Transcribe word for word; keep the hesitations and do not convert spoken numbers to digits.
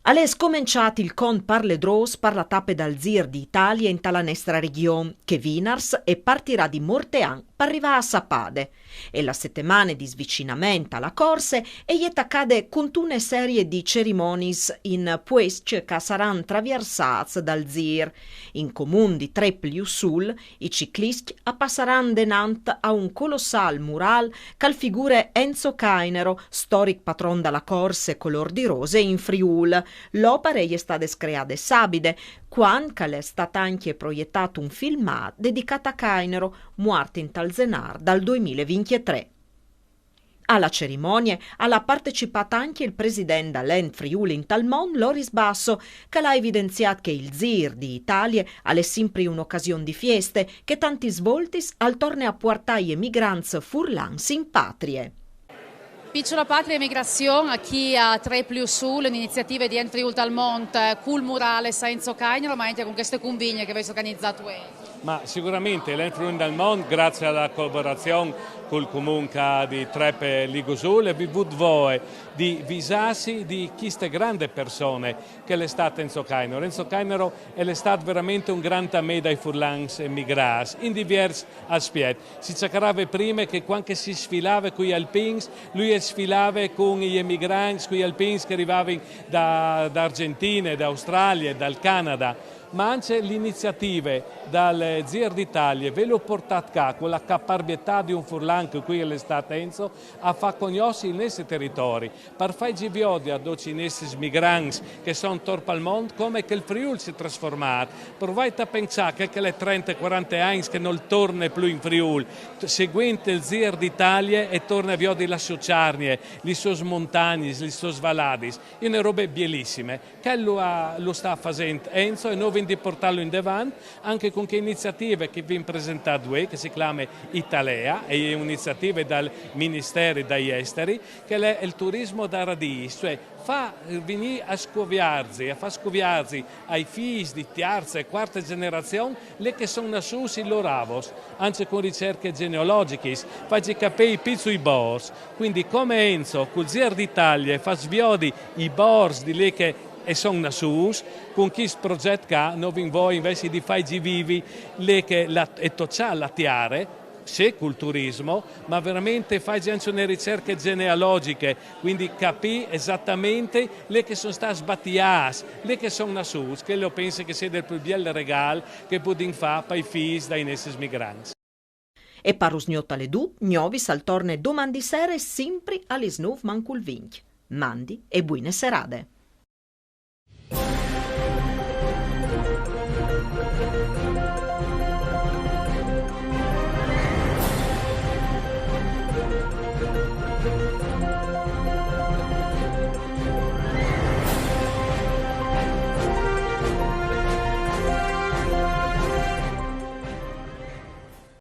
Al è scomençât il cont par ledrôs par la tape dal Zîr di Italie inta la nestra regjon, che vinars e partirà di Mortean par rivâ a Sapade. E la setemane di svicinament a la Corse e je tacade cuntune serie di cerimoniis in puescj che a saran traviersâts dal Zîr. In comun di Trepliusûl, i cicliscj a passaran denant a un colossâl murâl che al figure Enzo Cainero, storic patron da la Corse colôr di rose in Friûl. L'opare e je stade screade sabide, cuant che al è stât ancje proietât un filmât dedicât a Cainero, muart intal Zenâr dal doi mil e vincjetrê. A la cerimonie al à partecipât ancje il president dal Ent Friûl intal Mont, Loris Basso, che al à evidenziât che il Zîr di Italie al è simpri une ocasion di fieste, che tantis voltis al torne a puartâ i emigrants furlans in patrie. Piçule Patrie e Migrazion, achì a Trepliusûl, un'iniziative di Ent Friûl dal Mont, eh, cul murâl a Enzo Cainero, ma ancje cun cheste convigne che o vês organizât vuê. Ma sicuramente l'Ent Friûl dal Mont, graciis a la colaborazion cul comun ca di Trepliusûl, e vût voie di visâsi di cheste grande persone che al è stât Enzo Cainero. Enzo Cainero al è stât verementri un grant amì dai furlans emigrâts, in diviers aspiets. Si cjacarave prime che cuant che si sfilave cui alpins, lui al sfilave cui emigrants, cui alpins che a rivavin da, da Argjentine, da Australie, dal Canada. Ma ancje l'iniziative dal Zîr di Italie, vêlu puartât ca cu la caparbietât di un furlan che cui al è stât Enzo, a fâ cognossi il nestri teritori, par fâi viodi a ducj i nestris migrants che a son tor pal mont come che il Friûl si è trasformât. Provait a pensâ che chel trente, cuarante agns che nol torne plui in Friûl, seguint il Zîr di Italie e torne a viodi la sô Cjargne, lis sôs montagnis, lis sôs valadis. E je une robe bielissime. Chel lu sta fasint Enzo e nô o vin di puartâlu indevant ancje cun chê iniziative che o vin presentât vuê, che si clame Italea, e je une iniziative dal Ministeri dai Esteri, che al è il turismo da radîs, cioè fâ vignî a scuviarzi, a fâ scuviarzi ai fîs di tierce e cuarte gjenerazion, lì che a son nassûts i lôr avôs, ancje cun ricercjis gjenealogjichis, fâi capî i piçui bors. Cuindi come Enzo, cul Zîr di Italie, fâs viodi i bors di lì che a son nassûts, cun chest progjet ca nô o vin voie invezit di fâi vivi lì che e je tocjade la tiere, sì, cul turismo, ma verementri fâi ancje une ricercje gjenealogjiche, cuindi capî esatamentri lì che a son stâts batiâts, lì che a son nassûts, chel o pensi che al sedi il plui biel regâl che o podìn fâ pai fîs dai nestris migrants. E par usgnot al è dut, Gnovis al torne doman di sere simpri a lis nûf mancul vincj. Mandi e buine serade.